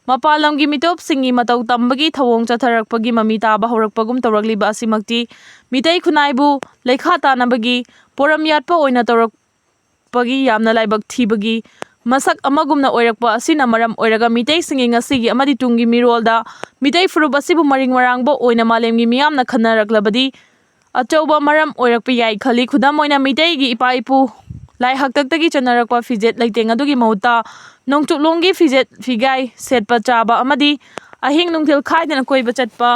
ꯃꯄꯥꯟ ꯂꯝꯒꯤ ꯃꯤꯇꯣꯞꯁꯤꯡꯒꯤ ꯃꯇꯧ ꯇꯝꯕꯒꯤ ꯊꯧꯑꯣꯡ ꯆꯠꯊꯔꯛꯄꯒꯤ ꯃꯃꯤ ꯇꯥꯕ ꯍꯧꯔꯛꯄꯒꯨꯝ ꯇꯧꯔꯛꯂꯤꯕ ꯑꯁꯤꯃꯛꯇꯤ ꯃꯤꯇꯩ ꯈꯨꯟꯅꯥꯏꯕꯨ ꯂꯩꯈꯥ ꯇꯥꯅꯕꯒꯤ ꯄꯣꯔꯝ ꯌꯥꯠꯄ ꯑꯣꯏꯅ ꯇꯧꯔꯛꯄꯒꯤ ꯌꯥꯝꯅ ꯂꯥꯏꯕꯛ ꯊꯤꯕꯒꯤ ꯃꯁꯛ ꯑꯃꯒꯨꯝꯅ ꯑꯣꯏꯔꯛꯄ ꯑꯁꯤꯅ ꯃꯔꯝ ꯑꯣꯏꯔꯒ ꯃꯤꯇꯩꯁꯤꯡꯒꯤ ꯉꯁꯤꯒꯤ ꯑꯃꯗꯤ ꯇꯨꯡꯒꯤ ꯃꯤꯔꯣꯜꯗ ꯃꯤꯇꯩ ꯐꯨꯔꯨꯞ ꯑꯁꯤꯕꯨ ꯃꯔꯤꯡ ꯃꯔꯥꯡꯕ ꯑꯣꯏꯅ ꯃꯥꯂꯦꯝꯒꯤ ꯃꯤꯌꯥꯝꯅ ꯈꯟꯅꯔꯛꯂꯕꯗꯤ ꯑꯆꯧꯕ ꯃꯔꯝ ꯑꯣꯏꯔꯛꯄ ꯌꯥꯏ ꯈꯜꯂꯤ꯫ ꯈꯨꯗꯝ ꯑꯣꯏꯅ ꯃꯤꯇꯩꯒꯤ ꯏꯄꯥ ꯏꯄꯨ ꯂꯥꯏ ꯍꯥꯛꯇꯛꯇꯒꯤ ꯆꯠꯅꯔꯛꯄ ꯐꯤꯖꯦꯠ ꯂꯩꯇꯦꯡ ꯑꯗꯨꯒꯤ ꯃꯍꯨꯠꯇ ꯅꯣꯡꯆꯨꯞꯂꯣꯝꯒꯤ ꯐꯤꯖꯦꯠ ꯐꯤꯒꯥꯏ ꯁꯦꯠꯄ ꯆꯥꯕ ꯑꯃꯗꯤ ꯑꯍꯤꯡ ꯅꯨꯡꯊꯤꯜ ꯈꯥꯏꯗꯅ ꯀꯣꯏꯕ ꯆꯠꯄ,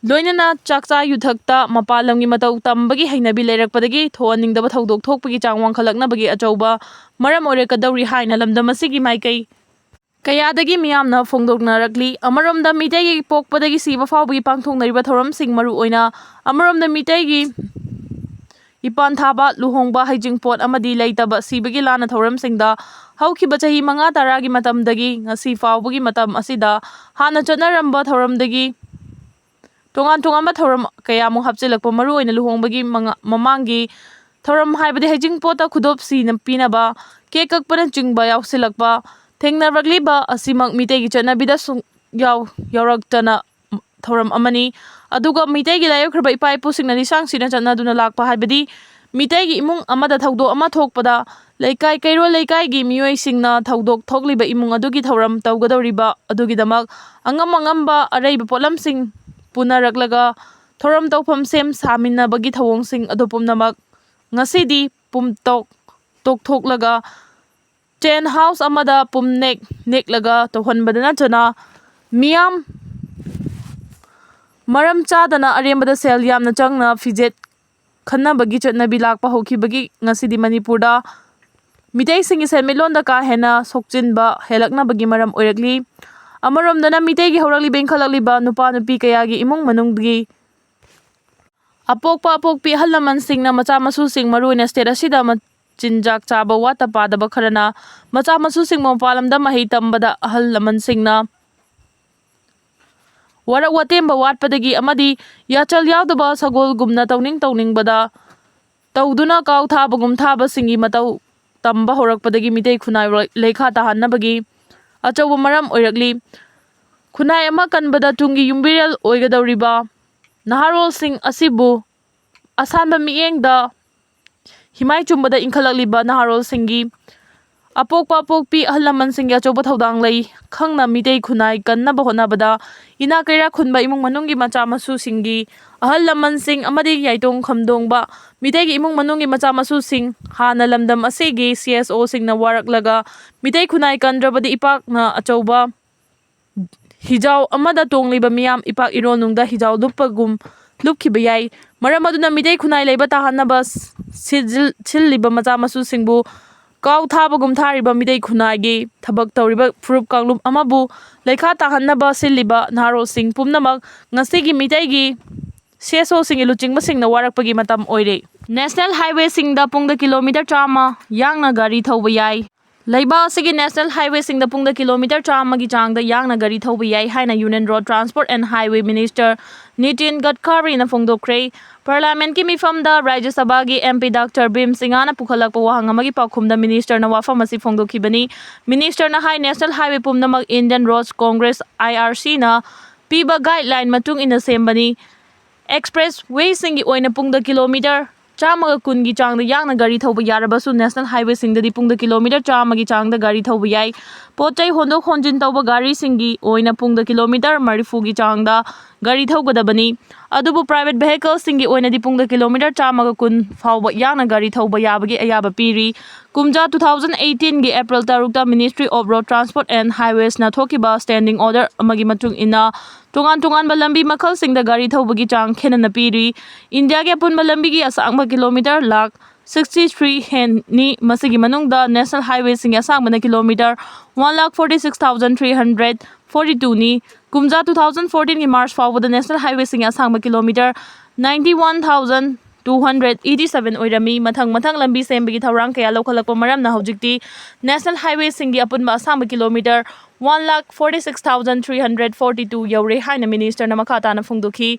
ꯂꯣꯏꯅꯅ ꯆꯥꯛꯆꯥ ꯌꯨꯊꯛꯇ ꯃꯄꯥꯟ ꯂꯝꯒꯤ ꯃꯇꯧ ꯇꯝꯕꯒꯤ ꯍꯩꯅꯕꯤ ꯂꯩꯔꯛꯄꯗꯒꯤ ꯊꯣꯛꯍꯟꯅꯤꯡꯗꯕ ꯊꯧꯗꯣꯛ ꯊꯣꯛꯄꯒꯤ ꯆꯥꯡ ꯋꯥꯡꯈꯠꯂꯛꯅꯕꯒꯤ ꯑꯆꯧꯕ ꯃꯔꯝ ꯑꯣꯏꯔꯛꯀꯗꯧꯔꯤ ꯍꯥꯏꯅ ꯂꯝꯗꯝ ꯑꯁꯤꯒꯤ ꯃꯥꯏꯀꯩ ꯀꯌꯥꯗꯒꯤ ꯃꯤꯌꯥꯝꯅ ꯐꯣꯡꯗꯣꯛꯅꯔꯛꯂꯤ꯫ ꯑꯃꯔꯣꯝꯗ ꯃꯤꯇꯩꯒꯤ ꯄꯣꯛꯄꯗꯒꯤ ꯁꯤꯕ ꯐꯥꯎꯕꯒꯤ ꯄꯥꯡꯊꯣꯛꯅꯔꯤꯕ ꯊꯧꯔꯝꯁꯤꯡ, ꯃꯔꯨꯑꯣꯏꯅ ꯑꯃꯔꯣꯝꯗ ꯃꯤꯇꯩꯒꯤ ꯏꯄꯥꯟ ꯊꯥꯕ, ꯂꯨꯍꯣꯡꯕ, ꯍꯩꯖꯤꯡꯄꯣꯠ ꯑꯃꯗꯤ ꯂꯩꯇꯕ ꯁꯤꯕꯒꯤ ꯂꯥꯟꯅ ꯊꯧꯔꯝꯁꯤꯡꯗ ꯍꯧꯈꯤꯕ ꯆꯍꯤ ꯃꯉꯥ ꯇꯔꯥꯒꯤ ꯃꯇꯝꯗꯒꯤ ꯉꯁꯤ ꯐꯥꯎꯕꯒꯤ ꯃꯇꯝ ꯑꯁꯤꯗ ꯍꯥꯟꯅ ꯆꯠꯅꯔꯝꯕ ꯊꯧꯔꯝꯗꯒꯤ ꯇꯣꯉꯥꯟ ꯇꯣꯉꯥꯟꯕ ꯊꯧꯔꯝ ꯀꯌꯥꯃꯨꯛ ꯍꯥꯞꯆꯤꯜꯂꯛꯄ, ꯃꯔꯨꯑꯣꯏꯅ ꯂꯨꯍꯣꯡꯕꯒꯤ ꯃꯉꯥ-, ꯃꯃꯥꯡꯒꯤ ꯊꯧꯔꯝ ꯍꯥꯏꯕꯗꯤ ꯍꯩꯖꯤꯡꯄꯣꯠꯇ ꯈꯨꯗꯣꯞ ꯁꯤꯅ ꯄꯤꯅꯕ, ꯀꯦꯛ ꯀꯛꯄꯅꯆꯤꯡꯕ ꯌꯥꯎꯁꯤꯜꯂꯛꯄ ꯊꯦꯡꯅꯔꯛꯂꯤꯕ ꯑꯁꯤꯃꯛ ꯃꯤꯇꯩꯒꯤ ꯆꯠꯅꯕꯤꯗ ꯁꯨꯡ ꯌꯥꯎ-, ꯌꯥꯎꯔꯛꯇꯅ ꯊꯧꯔꯝ ꯑꯃꯅꯤ꯫ ꯑꯗꯨꯒ ꯃꯤꯇꯩꯒꯤ ꯂꯥꯏꯑꯣꯏꯈ꯭ꯔꯕ ꯏꯄꯥ ꯏꯄꯨꯁꯤꯡꯅ ꯂꯤꯁꯥꯡ ꯁꯤꯠꯅ ꯆꯠꯅꯗꯨꯅ ꯂꯥꯛꯄ ꯍꯥꯏꯕꯗꯤ ꯃꯤꯇꯩꯒꯤ ꯏꯃꯨꯡ ꯑꯃꯗ ꯊꯧꯗꯣꯛ ꯑꯃ ꯊꯣꯛꯄꯗ ꯂꯩꯀꯥꯏ ꯀꯩꯔꯣꯜ ꯂꯩꯀꯥꯏꯒꯤ ꯃꯤꯑꯣꯏꯁꯤꯡꯅ ꯊꯧꯗꯣꯛ ꯊꯣꯛꯂꯤꯕ ꯏꯃꯨꯡ ꯑꯗꯨꯒꯤ ꯊꯧꯔꯝ ꯇꯧꯒꯗꯧꯔꯤꯕ ꯑꯗꯨꯒꯤꯗꯃꯛ ꯑꯉꯝ ꯑꯉꯝꯕ ꯑꯔꯩꯕ ꯄꯣꯠꯂꯝꯁꯤꯡ ꯄꯨꯅꯔꯛꯂꯒ ꯊꯧꯔꯝ ꯇꯧꯐꯝ ꯁꯦꯝ ꯁꯥꯃꯤꯟꯅꯕꯒꯤ ꯊꯧꯑꯣꯡꯁꯤꯡ ꯑꯗꯨ ꯄꯨꯝꯅꯃꯛ ꯉꯁꯤꯗꯤ ꯄꯨꯝꯇꯣꯛ ꯇꯣꯛꯊꯣꯛꯂꯒ ꯇꯦꯟ ꯍꯥꯎꯁ ꯑꯃꯗ ꯄꯨꯝꯅꯦꯛ ꯅꯦꯛꯂꯒ ꯇꯧꯍꯟꯕꯗ ꯅꯠꯇꯅ ꯃꯤꯌꯥꯝ ꯃꯔꯝ ꯆꯥꯗꯅ ꯑꯔꯦꯝꯕꯗ ꯁꯦꯜ ꯌꯥꯝꯅ ꯆꯪꯅ ꯐꯤꯖꯦꯠ ꯈꯟꯅꯕꯒꯤ ꯆꯠꯅꯕꯤ ꯂꯥꯛꯄ ꯍꯧꯈꯤꯕꯒꯤ ꯉꯁꯤꯗꯤ ꯃꯅꯤꯄꯨꯔꯗ ꯃꯤꯇꯩꯁꯤꯡꯒꯤ ꯁꯦꯟꯃꯤꯠꯂꯣꯟꯗ ꯀꯥ ꯍꯦꯟꯅ ꯁꯣꯛꯆꯤꯟꯕ ꯍꯦꯜꯂꯛꯅꯕꯒꯤ ꯃꯔꯝ ꯑꯣꯏꯔꯛꯂꯤ꯫ ꯑꯃꯔꯣꯝꯗꯅ ꯃꯤꯇꯩꯒꯤ ꯍꯧꯔꯛꯂꯤꯕ ꯏꯟꯈꯠꯂꯛꯂꯤꯕ ꯅꯨꯄꯥ ꯅꯨꯄꯤ ꯀꯌꯥꯒꯤ ꯏꯃꯨꯡ ꯃꯅꯨꯡꯒꯤ ꯑꯄꯣꯛꯄ ꯑꯄꯣꯛꯄꯤ ꯑꯍꯜ ꯂꯃꯟꯁꯤꯡꯅ ꯃꯆꯥ ꯃꯁꯨꯁꯤꯡ, ꯃꯔꯨꯑꯣꯏꯅ ꯁ꯭ꯇꯦꯠ ꯑꯁꯤꯗ ꯃꯆꯤꯟꯖꯥꯛ ꯆꯥꯕ ꯋꯥꯠꯇ ꯄꯥꯗꯕ ꯈꯔꯅ ꯃꯆꯥ ꯃꯁꯨꯁꯤꯡꯕꯨ ꯃꯄꯥꯟ ꯂꯝꯗ ꯃꯍꯩ ꯇꯝꯕꯗ ꯑꯍꯜ ꯂꯃꯟꯁꯤꯡꯅ ꯋꯥꯔꯛ ꯋꯥꯇꯦꯝꯕ ꯋꯥꯠꯄꯗꯒꯤ ꯑꯃꯗꯤ ꯌꯥꯆꯜ ꯌꯥꯎꯗꯕ ꯁꯒꯣꯜꯒꯨꯝꯅ ꯇꯧꯅꯤꯡ ꯇꯧꯅꯤꯡꯕꯗ ꯇꯧꯗꯨꯅ ꯀꯥꯎ ꯊꯥꯕꯒꯨꯝ ꯊꯥꯕꯁꯤꯡꯒꯤ ꯃꯇꯧ ꯇꯝꯕ ꯍꯧꯔꯛꯄꯗꯒꯤ ꯃꯤꯇꯩ ꯈꯨꯟꯅꯥꯏ ꯂꯩꯈꯥ ꯇꯥꯍꯟꯅꯕꯒꯤ ꯑꯆꯧꯕ ꯃꯔꯝ ꯑꯣꯏꯔꯛꯂꯤ꯫ ꯈꯨꯟꯅꯥꯏ ꯑꯃ ꯀꯟꯕꯗ ꯇꯨꯡꯒꯤ ꯌꯨꯝꯕꯤꯔꯦꯜ ꯑꯣꯏꯒꯗꯧꯔꯤꯕ ꯅꯍꯥꯔꯣꯜꯁꯤꯡ ꯑꯁꯤꯕꯨ ꯑꯁꯥꯟꯕ ꯃꯤꯠꯌꯦꯡꯗ ꯍꯤꯃꯥꯏ ꯆꯨꯝꯕꯗ ꯏꯟꯈꯠꯂꯛꯂꯤꯕ ꯅꯍꯥꯔꯣꯜꯁꯤꯡꯒꯤ ꯑꯄꯣꯛꯄ ꯑꯄꯣꯛꯄꯤ ꯑꯍꯜ ꯂꯃꯟꯁꯤꯡꯒꯤ ꯑꯆꯧꯕ ꯊꯧꯗꯥꯡ ꯂꯩ꯫ ꯈꯪꯅ ꯃꯤꯇꯩ ꯈꯨꯟꯅꯥꯏ ꯀꯟꯅꯕ ꯍꯣꯠꯅꯕꯗ ꯏꯅꯥꯛ ꯀꯩꯔꯥꯛ ꯈꯨꯟꯕ ꯏꯃꯨꯡ ꯃꯅꯨꯡꯒꯤ ꯃꯆꯥ ꯃꯁꯨꯁꯤꯡꯒꯤ ꯑꯍꯜ ꯂꯃꯟꯁꯤꯡ ꯑꯃꯗꯤ ꯌꯥꯏꯇꯣꯡ ꯈꯝꯗꯣꯡꯕ ꯃꯤꯇꯩꯒꯤ ꯏꯃꯨꯡ ꯃꯅꯨꯡꯒꯤ ꯃꯆꯥ ꯃꯁꯨꯁꯤꯡ ꯍꯥꯟꯅ ꯂꯝꯗꯝ ꯑꯁꯤꯒꯤ ꯁꯤ ꯑꯦꯁ ꯑꯣꯁꯤꯡꯅ ꯋꯥꯔꯛꯂꯒ ꯃꯤꯇꯩ ꯈꯨꯟꯅꯥꯏ ꯀꯟꯗ꯭ꯔꯕꯗꯤ ꯏꯄꯥꯛꯅ ꯑꯆꯧꯕ ꯍꯤꯖꯥꯎ ꯑꯃꯗ ꯇꯣꯡꯂꯤꯕ ꯃꯤꯌꯥꯝ ꯏꯄꯥꯛ ꯏꯔꯣꯟꯅꯨꯡꯗ ꯍꯤꯖꯥꯎ ꯂꯨꯞꯄꯒꯨꯝ ꯂꯨꯞꯈꯤꯕ ꯌꯥꯏ꯫ ꯃꯔꯝ ꯑꯗꯨꯅ ꯃꯤꯇꯩ ꯈꯨꯟꯅꯥꯏ ꯂꯩꯕ ꯇꯥꯍꯟꯅꯕ ꯁꯤꯖꯤꯜ-, ꯁꯤꯜꯂꯤꯕ ꯃꯆꯥ ꯃꯁꯨꯁꯤꯡꯕꯨ ꯀꯥꯎ ꯊꯥꯕꯒꯨꯝ ꯊꯥꯔꯤꯕ ꯃꯤꯇꯩ ꯈꯨꯟꯅꯥꯏꯒꯤ ꯊꯕꯛ ꯇꯧꯔꯤꯕ ꯐꯨꯔꯨꯞ ꯀꯥꯡꯂꯨꯞ ꯑꯃꯕꯨ ꯂꯩꯈꯥ ꯇꯥꯍꯟꯅꯕ ꯁꯤꯜꯂꯤꯕ ꯅꯍꯥꯔꯣꯜꯁꯤꯡ ꯄꯨꯝꯅꯃꯛ ꯉꯁꯤꯒꯤ ꯃꯤꯇꯩꯒꯤ ꯁꯤ ꯑꯦꯁ ꯑꯣꯁꯤꯡꯒꯤ ꯂꯨꯆꯤꯡꯕꯁꯤꯡꯅ ꯋꯥꯔꯛꯄꯒꯤ ꯃꯇꯝ ꯑꯣꯏꯔꯦ꯫ ꯅꯦꯁꯅꯦꯜ ꯍꯥꯏꯋꯦꯁꯤꯡꯗ ꯄꯨꯡꯗ ꯀꯤꯂꯣꯃꯤꯇꯔ ꯆꯥꯝꯃ ꯌꯥꯡꯅ ꯒꯥꯔꯤ ꯊꯧꯕ ꯌꯥꯏ꯫ ꯂꯩꯕꯥꯛ ꯑꯁꯤꯒꯤ ꯅꯦꯁꯅꯦꯜ ꯍꯥꯏꯋꯦꯁꯤꯡꯗ ꯄꯨꯡꯗ ꯀꯤꯂꯣꯃꯤꯇꯔ ꯆꯥꯝꯃꯒꯤ ꯆꯥꯡꯗ ꯌꯥꯡꯅ ꯒꯥꯔꯤ ꯊꯧꯕ ꯌꯥꯏ ꯍꯥꯏꯅ union road transport and highway minister Nitin ꯒꯗꯀꯥꯔꯤꯅ ꯐꯣꯡꯗꯣꯛꯈ꯭ꯔꯦ꯫ ꯄꯥꯔꯂꯤꯌꯥꯃꯦꯟꯠꯀꯤ ꯃꯤꯐꯝꯗ ꯔꯥꯖ꯭ꯌ ꯁꯚꯥꯒꯤ ꯑꯦꯝ ꯄꯤ ꯗꯥꯛꯇꯔ ꯚꯤꯝ ꯁꯤꯡꯍꯥꯅ ꯄꯨꯈꯠꯂꯛꯄ ꯋꯥꯍꯪ ꯑꯃꯒꯤ ꯄꯥꯎꯈꯨꯝꯗ ꯃꯤꯅꯤꯁꯇꯔꯅ ꯋꯥꯐꯝ ꯑꯁꯤ ꯐꯣꯡꯗꯣꯛꯈꯤꯕꯅꯤ꯫ ꯃꯤꯅꯤꯁꯇꯔꯅ ꯍꯥꯏ, ꯅꯦꯁꯅꯦꯜ ꯍꯥꯏꯋꯦ ꯄꯨꯝꯅꯃꯛ ꯏꯟꯗꯤꯌꯟ ꯔꯣꯗꯁ ꯀꯣꯡꯒ꯭ꯔꯦꯁ, ꯑꯥꯏ ꯑꯥꯔ ꯁꯤꯅ ꯄꯤꯕ ꯒꯥꯏꯗꯂꯥꯏꯟ ꯃꯇꯨꯡ ꯏꯟꯅ ꯁꯦꯝꯕꯅꯤ꯫ ꯑꯦꯛꯁꯄ꯭ꯔꯦꯁ ꯋꯦꯁꯤꯡꯒꯤ ꯑꯣꯏꯅ ꯄꯨꯡꯗ ꯀꯤꯂꯣꯃꯤꯇꯔ ꯆꯥꯝꯃꯒ ꯀꯨꯟꯒꯤ ꯆꯥꯡꯗ ꯌꯥꯡꯅ ꯒꯥꯔꯤ ꯊꯧꯕ ꯌꯥꯔꯕꯁꯨ, ꯅꯦꯁꯅꯦꯜ ꯍꯥꯏꯋꯦꯁꯤꯡꯗꯗꯤ ꯄꯨꯡꯗ ꯀꯤꯂꯣꯃꯤꯇꯔ ꯆꯥꯝꯃꯒꯤ ꯆꯥꯡꯗ ꯒꯥꯔꯤ ꯊꯧꯕ ꯌꯥꯏ꯫ ꯄꯣꯠ ꯆꯩ ꯍꯣꯟꯗꯣꯛ ꯍꯣꯟꯖꯤꯟ ꯇꯧꯕ ꯒꯥꯔꯤꯁꯤꯡꯒꯤ ꯑꯣꯏꯅ ꯄꯨꯡꯗ ꯀꯤꯂꯣꯃꯤꯇꯔ ꯃꯔꯤꯐꯨꯒꯤ ꯆꯥꯡꯗ ꯒꯥꯔꯤ ꯊꯧꯒꯗꯕꯅꯤ꯫ ꯑꯗꯨꯕꯨ ꯄ꯭ꯔꯥꯏꯚꯦꯠ ꯚꯦꯍꯤꯀꯜꯁꯤꯡꯒꯤ ꯑꯣꯏꯅꯗꯤ ꯄꯨꯡꯗ ꯀꯤꯂꯣꯃꯤꯇꯔ ꯆꯥꯝꯃꯒ ꯀꯨꯟ ꯐꯥꯎꯕ ꯌꯥꯡꯅ ꯒꯥꯔꯤ ꯊꯧꯕ ꯌꯥꯕꯒꯤ ꯑꯌꯥꯕ ꯄꯤꯔꯤ꯫ ꯀꯨꯝꯖꯥ two thousand eighteen ꯒꯤ April ꯇꯔꯨꯛꯇ Ministry of Road Transport and Highways ꯅ ꯊꯣꯛꯈꯤꯕ standing order ꯑꯃꯒꯤ ꯃꯇꯨꯡ ꯏꯟꯅ, ꯇꯣꯉꯥꯟ ꯇꯣꯉꯥꯟꯕ ꯂꯝꯕꯤ ꯃꯈꯜꯁꯤꯡꯗ ꯒꯥꯔꯤ ꯊꯧꯕꯒꯤ ꯆꯥꯡ ꯈꯦꯠꯅꯅ ꯄꯤꯔꯤ꯫ ꯏꯟꯗꯤꯌꯥꯒꯤ ꯑꯄꯨꯟꯕ ꯂꯝꯕꯤꯒꯤ ꯑꯁꯥꯡꯕ ꯀꯤꯂꯣꯃꯤꯇꯔ ꯂꯥꯈ sixty three ꯍꯦꯟꯅꯤ꯫ ꯃꯁꯤꯒꯤ ꯃꯅꯨꯡꯗ ꯅꯦꯁꯅꯦꯜ ꯍꯥꯏꯋꯦꯁꯤꯡꯒꯤ ꯑꯁꯥꯡꯕꯅ kilometre one lakh forty six thousand three hundred forty two ꯅꯤ꯫ ꯀꯨꯝꯖꯥ two thousand fourteen ꯒꯤ March ꯐꯥꯎꯕꯗ ꯅꯦꯁꯅꯦꯜ ꯍꯥꯏꯋꯦꯁꯤꯡꯒꯤ ꯑꯁꯥꯡꯕ kilometre ninety one thousand two hundred eighty seven ꯑꯣꯏꯔꯝꯃꯤ꯫ ꯃꯊꯪ ꯃꯊꯪ ꯂꯝꯕꯤ ꯁꯦꯝꯕꯒꯤ ꯊꯧꯔꯥꯡ ꯀꯌꯥ ꯂꯧꯈꯠꯂꯛꯄ ꯃꯔꯝꯅ ꯍꯧꯖꯤꯛꯇꯤ ꯅꯦꯁꯅꯦꯜ ꯍꯥꯏꯋꯦꯁꯤꯡꯒꯤ ꯑꯄꯨꯟꯕ ꯑꯁꯥꯡꯕ kilometre one lakh forty six thousand three hundred forty two ꯌꯧꯔꯦ ꯍꯥꯏꯅ ꯃꯤꯅꯤꯁꯇꯔꯅ ꯃꯈꯥ ꯇꯥꯅ ꯐꯣꯡꯗꯣꯛꯈꯤ꯫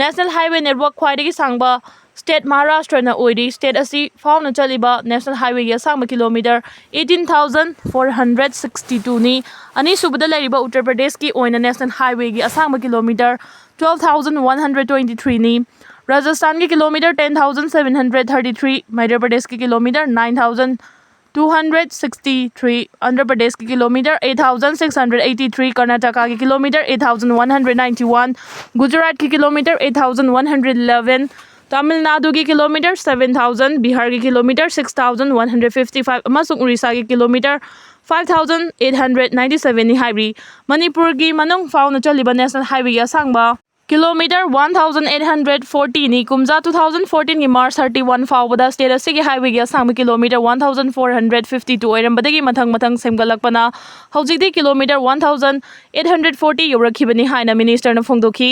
ꯅꯦꯁꯅꯦꯜ ꯍꯥꯏꯋꯦ ꯅꯦꯠꯋꯥꯔꯛ ꯈ꯭ꯋꯥꯏꯗꯒꯤ ꯁꯥꯡꯕ ꯁ꯭ꯇꯦꯠ ꯃꯍꯥꯔꯥꯁꯇ꯭ꯔꯅ ꯑꯣꯏꯔꯤ꯫ ꯁ꯭ꯇꯦꯠ ꯑꯁꯤ ꯐꯥꯎꯅ ꯆꯠꯂꯤꯕ ꯅꯦꯁꯅꯦꯜ ꯍꯥꯏꯋꯦꯒꯤ ꯑꯁꯥꯡꯕ kilometre eighteen thousand four hundred sixty two ꯅꯤ꯫ ꯑꯅꯤꯁꯨꯕꯗ ꯂꯩꯔꯤꯕ ꯎꯠꯇꯔ ꯄ꯭ꯔꯗꯦꯁꯀꯤ ꯑꯣꯏꯅ ꯅꯦꯁꯅꯦꯜ ꯍꯥꯏꯋꯦꯒꯤ ꯑꯁꯥꯡꯕ kilometre twelve thousand one hundred twenty three ꯅꯤ꯫ ꯔꯥꯖꯁꯊꯥꯟꯒꯤ kilometre ten thousand seven hundred thirty three, Madhya ꯄ꯭ꯔꯗꯦꯁꯀꯤ kilometre nine thousand two hundred sixty three, Andhra ꯄ꯭ꯔꯗꯦꯁꯀꯤ kilometre eight thousand six hundred eighty three, ꯀꯔꯅꯥꯇꯀꯥꯒꯤ kilometre eight thousand one hundred ninety one, ꯒꯨꯖꯔꯥꯠꯀꯤ kilometre eight thousand one hundred eleven, Tamil ꯅꯥꯗꯨꯒꯤ ꯀꯤꯂꯣꯃꯤꯇꯔ seven thousand, ꯕꯤꯍꯥꯔꯒꯤ kilometre six thousand one hundred fifty five ꯑꯃꯁꯨꯡ ꯎꯔꯤꯁꯥꯒꯤ kilometre five thousand eight hundred ninety seven ꯅꯤ ꯍꯥꯏꯔꯤ꯫ ꯃꯅꯤꯄꯨꯔꯒꯤ ꯃꯅꯨꯡ ꯐꯥꯎꯅ ꯆꯠꯂꯤꯕ ꯅꯦꯁꯅꯦꯜ ꯍꯥꯏꯋꯦꯒꯤ ꯑꯁꯥꯡꯕ kilometre one thousand eight hundred forty ꯅꯤ꯫ ꯀꯨꯝꯖꯥ two thousand fourteen ꯒꯤ March thirty one ꯐꯥꯎꯕꯗ ꯁ꯭ꯇꯦꯠ ꯑꯁꯤꯒꯤ ꯍꯥꯏꯋꯦꯒꯤ ꯑꯁꯥꯡꯕ kilometre one thousand four hundred fifty two ꯑꯣꯏꯔꯝꯕꯗꯒꯤ ꯃꯊꯪ ꯃꯊꯪ ꯁꯦꯝꯒꯠꯂꯛꯄꯅ ꯍꯧꯖꯤꯛꯇꯤ kilometre one thousand eight hundred forty ꯌꯧꯔꯛꯈꯤꯕꯅꯤ ꯍꯥꯏꯅ ꯃꯤꯅꯤꯁꯇꯔꯅ ꯐꯣꯡꯗꯣꯛꯈꯤ꯫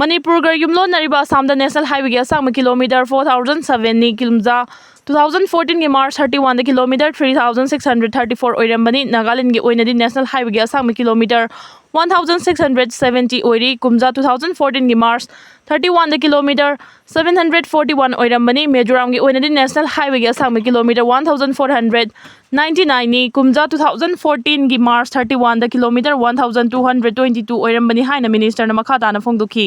ꯃꯅꯤꯄꯨꯔꯒ ꯌꯨꯝꯂꯣꯟꯅꯔꯤꯕ ꯑꯁꯥꯝꯗ ꯅꯦꯁꯅꯦꯜ ꯍꯥꯏꯋꯦꯒꯤ ꯑꯁꯥꯡꯕ ꯀꯤꯂꯣꯃꯤꯇꯔ four thousand seven ꯅꯤ꯫ ꯀꯨꯝꯖꯥ two thousand fourteen ꯒꯤ March thirty one ꯗ kilometre three thousand six hundred thirty four ꯑꯣꯏꯔꯝꯕꯅꯤ꯫ ꯅꯥꯒꯥꯂꯦꯟꯗꯒꯤ ꯑꯣꯏꯅꯗꯤ ꯅꯦꯁꯅꯦꯜ ꯍꯥꯏꯋꯦꯒꯤ ꯑꯁꯥꯡꯕ kilometre one thousand six hundred seventy ꯑꯣꯏꯔꯤ꯫ ꯀꯨꯝꯖꯥ two thousand fourteen ꯒꯤ March thirty one ꯗ kilometre seven hundred forty one ꯑꯣꯏꯔꯝꯕꯅꯤ꯫ ꯃꯤꯖꯣꯔꯥꯝꯒꯤ ꯑꯣꯏꯅꯗꯤ ꯅꯦꯁꯅꯦꯜ ꯍꯥꯏꯋꯦꯒꯤ ꯑꯁꯥꯡꯕ kilometre one thousand four hundred ninety nine ꯅꯤ꯫ ꯀꯨꯝꯖꯥ two thousand fourteen ꯒꯤ March thirty one ꯗ kilometre one thousand two hundred twenty two ꯑꯣꯏꯔꯝꯕꯅꯤ ꯍꯥꯏꯅ ꯃꯤꯅꯤꯁꯇꯔꯅ ꯃꯈꯥ ꯇꯥꯅ ꯐꯣꯡꯗꯣꯛꯈꯤ꯫